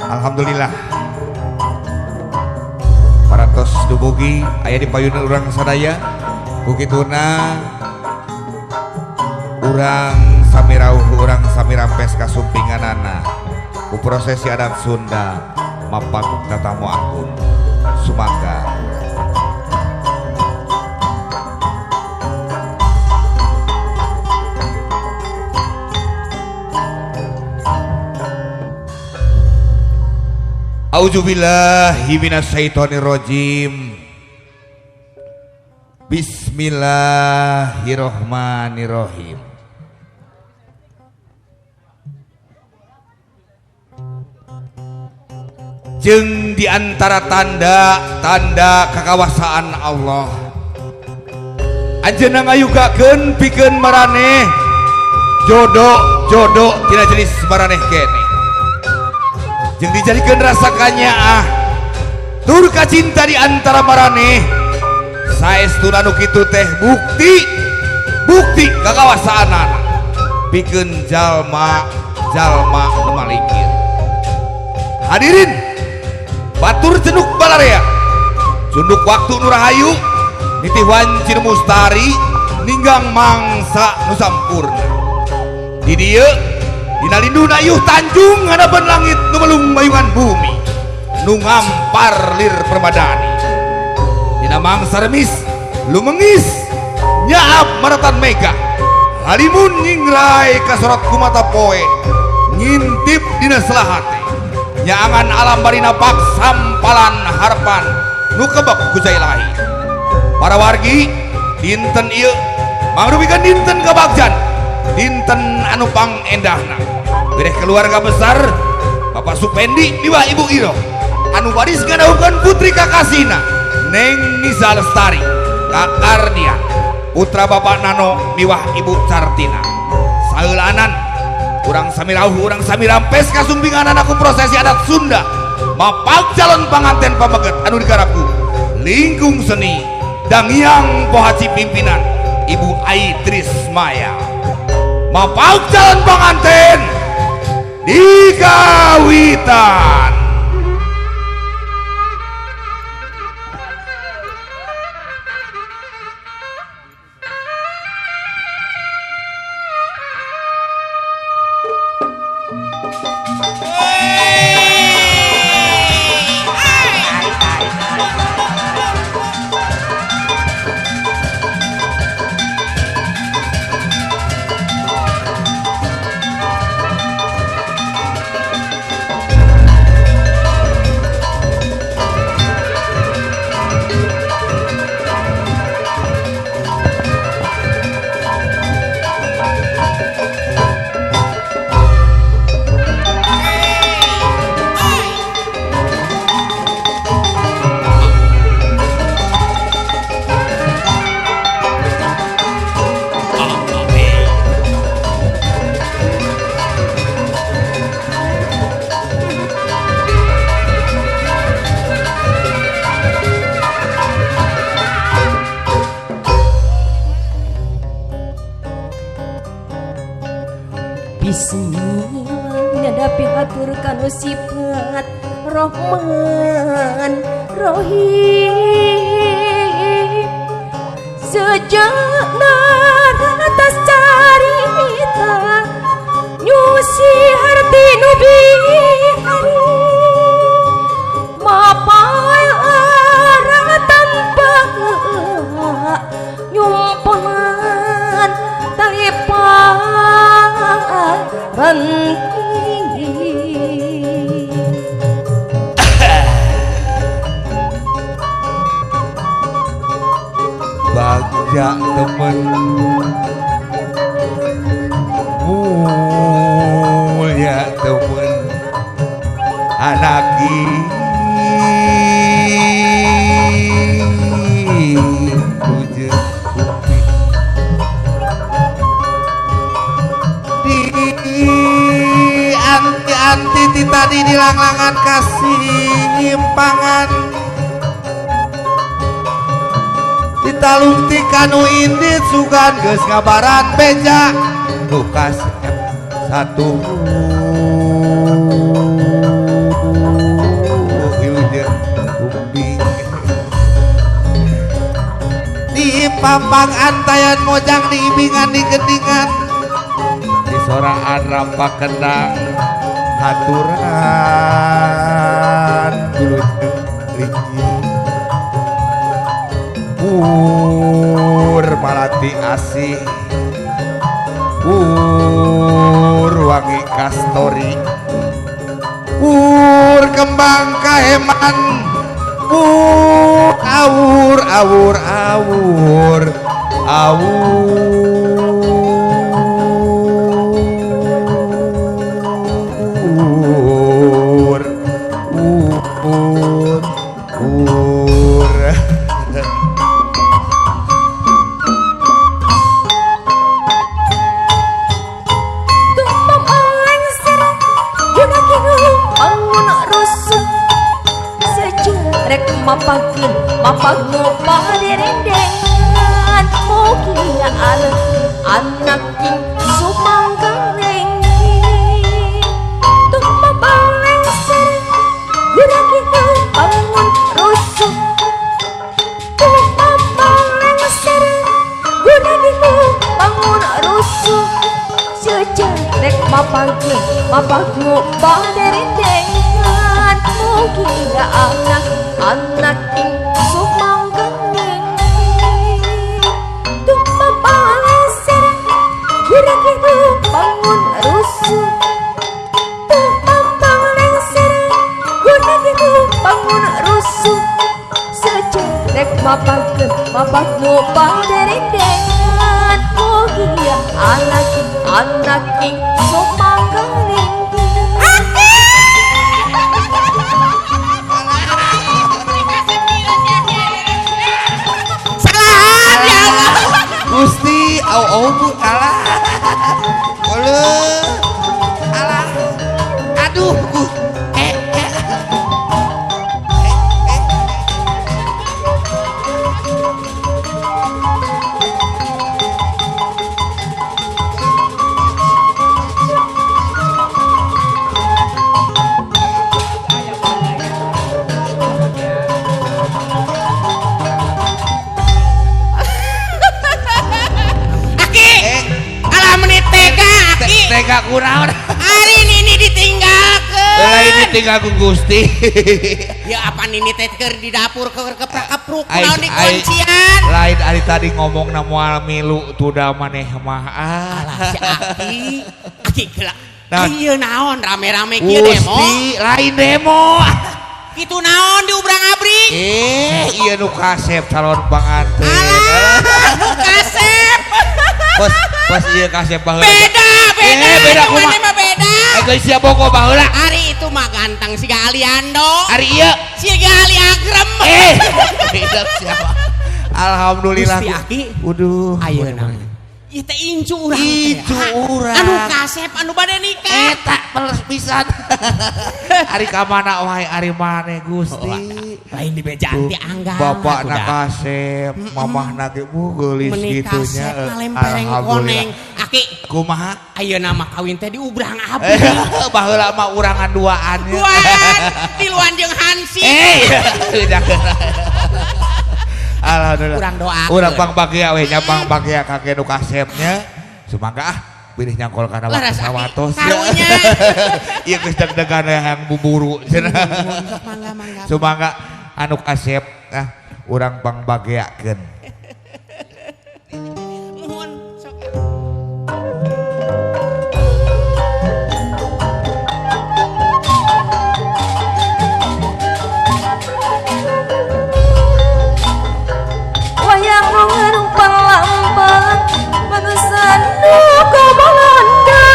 Alhamdulillah parantos dubugi aya di payun urang sadaya ku kituna urang sami rauh urang sami rampes kasumpinganana ku prosesi adat Sunda mapak tatamu akun sumangga. Auzubillahi minasyaitonirrajim. Bismillahirrohmanirrohim. Jeung di antara tanda-tanda kakawasaan Allah, anjeunna ngayugakeun pikeun maraneh jodoh-jodoh tina jenis maraneh keneh. Jeung dijadikeun rasa kanyaah tur kacinta di antara maraneh saestuna nu kitu teh bukti bukti kakawasaanana pikeun jalma jalma nu malikir. Hadirin batur cenuk balarea cunduk waktu nu rahayu nitih wancir mustari ninggang mangsa nu sampurna di dieu dina linduna iuh tanjung hadapan langit nu melung mayungan bumi nu ngampar lir permadani dina mangsa remis lumengis nyaap maratan mega halimun nyingrai kasorot ku mata poe ngintip dina selahate nyaangan alam bari napak sampalan harapan nu kebek ku jailahi. Para wargi dinten ieu mangrupikeun dinten kabagjan dinten anu pangendahna wireh keluarga besar Bapak Supendi miwah Ibu Iro anu baris ngadaukeun putri kakasina Neng Nisa Lestari Kakardia putra Bapak Nano miwah Ibu Cartina. Saeulanan urang sami rauh urang sami rampes kasumpinganana ku prosesi adat Sunda mapak calon panganten pameget anu digarap ku lingkung seni Dangiang Pohaci pimpinan Ibu Aitris Maya. Mapak calon panganten di kawitan. Bismillah ngadapi hatur kanu sifat Rahman Rahim sejak naratas carita nyusi harti nu bihari mapal arang tanpa nyumponan talipan ranting. Bagja temen mulia temen anak anti-anti ti tadi dilanglangan kasih impangan ditalungti kanu indit sugan geus ngabaran beja lukas F1. pampang antayan mojang diibingan digendingan di soraan rampak kendang haturan gulujeng ringin pur malati asih pur wangi kastori pur kembang kaeman pur awur awur awur awur ur ur. Tumpang lengser guna kinu bangun rusuk secerek mapakeun mapag paderendengan mugia anak king sumanggang lengki. Tumpang lengser guna kinu bangun rusuk tumpang lengser guna kinu bangun rusuk secerek mapakeun mapag paderendengan mugia anak anak king sumanggang lengki. Tumpang lengser guna kinu bangun rusuh tumpang lengser guna kinu bangun rusuh secerek mapakeun mapag paderendengan mugia anak anak king sumanggang lengki. Salahan ya Allah. Gusti au au bu alah oleh alah aduh gu eh eh eh. Aki, alah menit tega Aki. Tega kunaon Hari ini ditinggalkeun. lain ditinggal ku Gusti. Ya apa nini teh keur di dapur keur keprak-kepruk Ai- kunaon dikuncian. Lain ari tadi ngomong na moal milu tuda maneh mah ah. Alah si Aki. Aki geula. Naon? Ieu naon rame-rame kieu demo. Gusti lain demo. Kitu naon diubrang-abrik. Eh ieu nu kasep calon panganten. Alah, nu kasep. Bos bos ieu kasep baheula. Beda, beda. Eh, beda Itu kumaha? maneh mah beda. Eh geus sia bogo baheula. Ari itu mah ganteng siga Aliando. Ari ieu Siga Ali Agrem. eh beda siapa? Alhamdulillah. Gusti Aki. Waduh. Ayeuna. Ieu teh incu urang teh. Incu urang. Anu kasep anu bade nikah. Eta peles pisan. Ari ka mana wae ari maneh Gusti. Lain di bejaan ti angga. Bapak na kasep, mamah na ge bu geulis Meni gitunya. kasep ngalempereng koneng. Aki, Kumaha? ayeuna mah kawin teh diubrang-abrik. Baheula mah urangan duaan. Duaan, tiluan jeung Hansi. Eh, udah. Alhamdulillah. Urang doakeun. Urang pangbagia we nya pangbagia ka nu kasepnya. Sumangga ah bilih nyangkol kana waktu Leres, Aki. sawatos. Karunya. Ieu geus deg-degan yang buburu cenah. Mangga mangga. Sumangga anu kasep ah urang pangbagiakeun. Muhun sok. Wayang ngerumpang lambang manusan nu balanda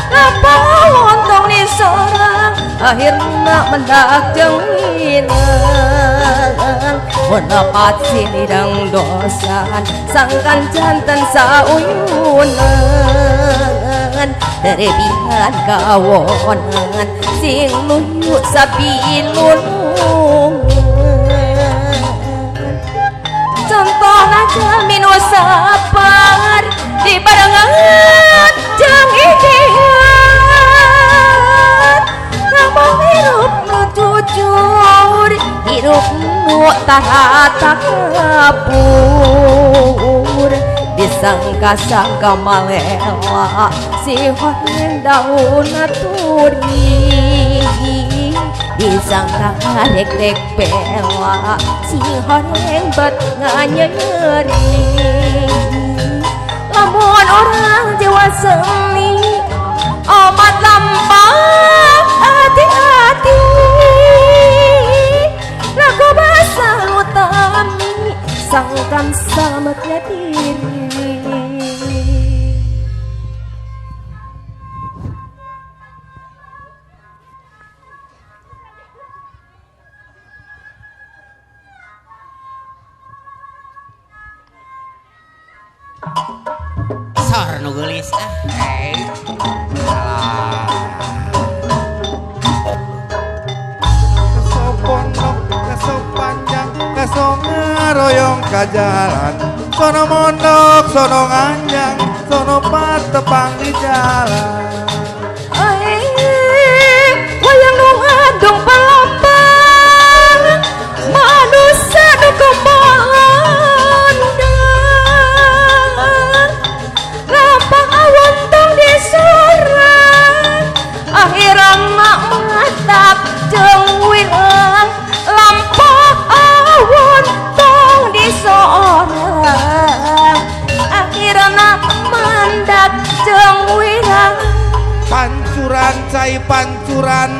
lapang lontong di sorang akhirna mendak jeung winang menapat sinidang dosan sangkan jantan sauyunan terebihan kawonan sing nuyu sabilulungan. Contohna jalmi nu sabar dibarengan jeung ikhtiar lamun hirup nu jujur hirup nu tarata kabur disangka-sangka malela si horeng daun turi disangka rek-rek bela si horeng bet nganyeri lamun orang jiwa seni omat lampang hati-hati lagu bahasa utami sangkan selamatnya diri. Sor nu geulis ah. Royong ka jalan sono mondok sono nganjang sono patepang di jalan wayang nu ngadung palambang manusia nu kemandang lampang awan tong disorang akhirna matap jeung wirang lampang awan tong disorang akhirna mandak jeung wirang. Pancuran cai pancuran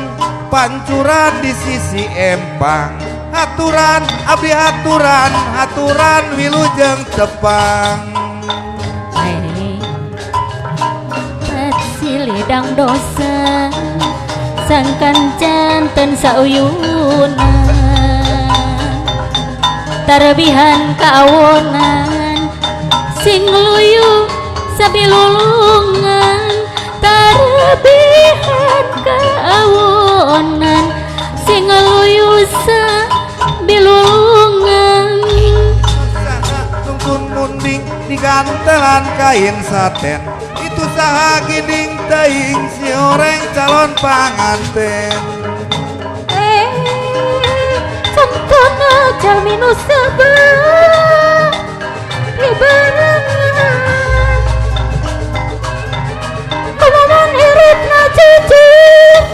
pancuran di sisi empang aturan abdi aturan aturan wilujeng tepang silidang dosa sangkan janten sauyunan tarbihan kawonan sing luyu sabilulungan tarbihan kawonan sing luyu sabilulungan tungtun munding digantelan kain saten itu saha ginding teuing si oreng calon panganten contohna jalmi nu sabar dibarengan kumaha hirupna jujur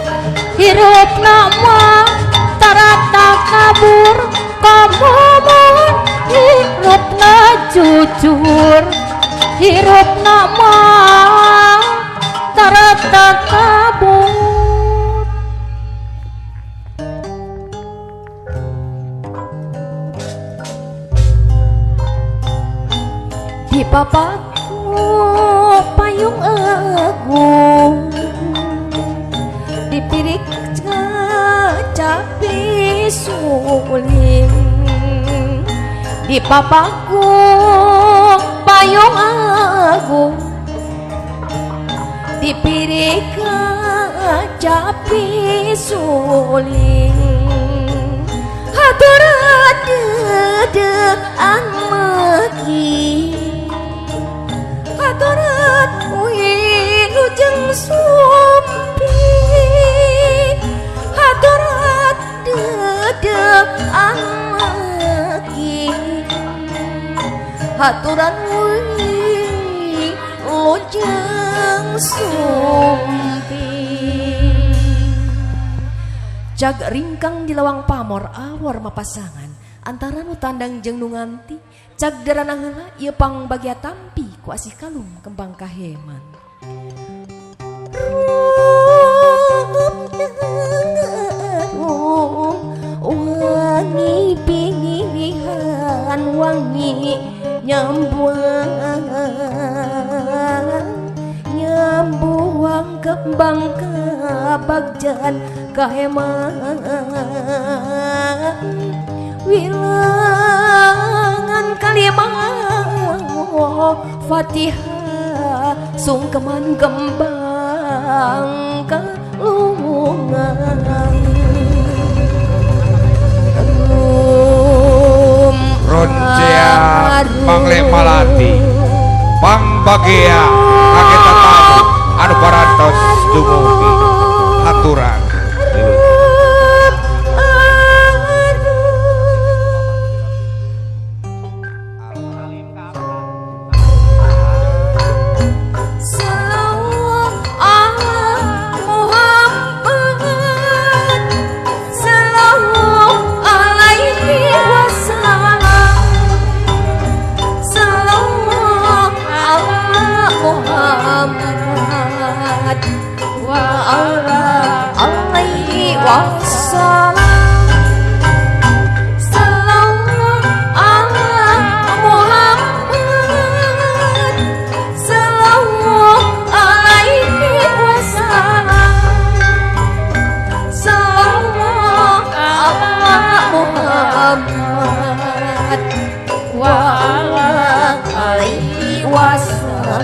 hirupna mah tarata kabur kamomun hirupna jujur hirupna mah tarata kabur. Di papaku payung agung dipirik capi suling di papaku payung agung dipirik capi suling haturan dedean meki haturan wilujeng sumpi haturan dedean meki haturan wilujeng sumpi. Jag ringkang di lawang pamor awor mapasangan antara nu tandang jeung nu nganti cag darana heula ieu pangbagia tampi ku asih kalung kembang kaheman. Wangi pilihan wangi nyambuang nyambuang kembang kabagjan kaheman wilangan kalimah Fatihah sungkeman kembang kalungan Roncea Mangle Malati Pangbagea kageta tamu anu parantos dumugi haturan. Wa ala alaihi wasallam. Sallallahu ala Muhammad, sallallahu alaihi wasallam. Sallallahu ala Muhammad wa ala alaihi wasallam.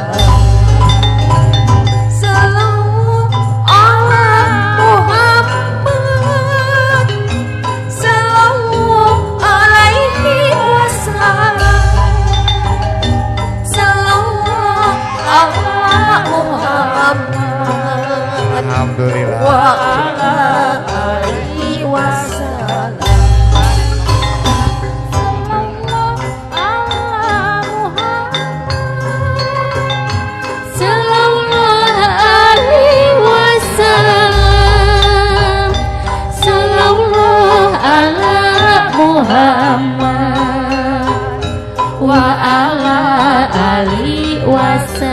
Sallallahu ala Muhammad, sallallahu alaihi wasallam. Sallallahu ala Muhammad Alhamdulillah. Wa ala alihi wasallam. Sallallahu ala Muhammad, sallallahu alaihi wasallam. Sallallahu ala Muhammad wa ala alihi wasallam.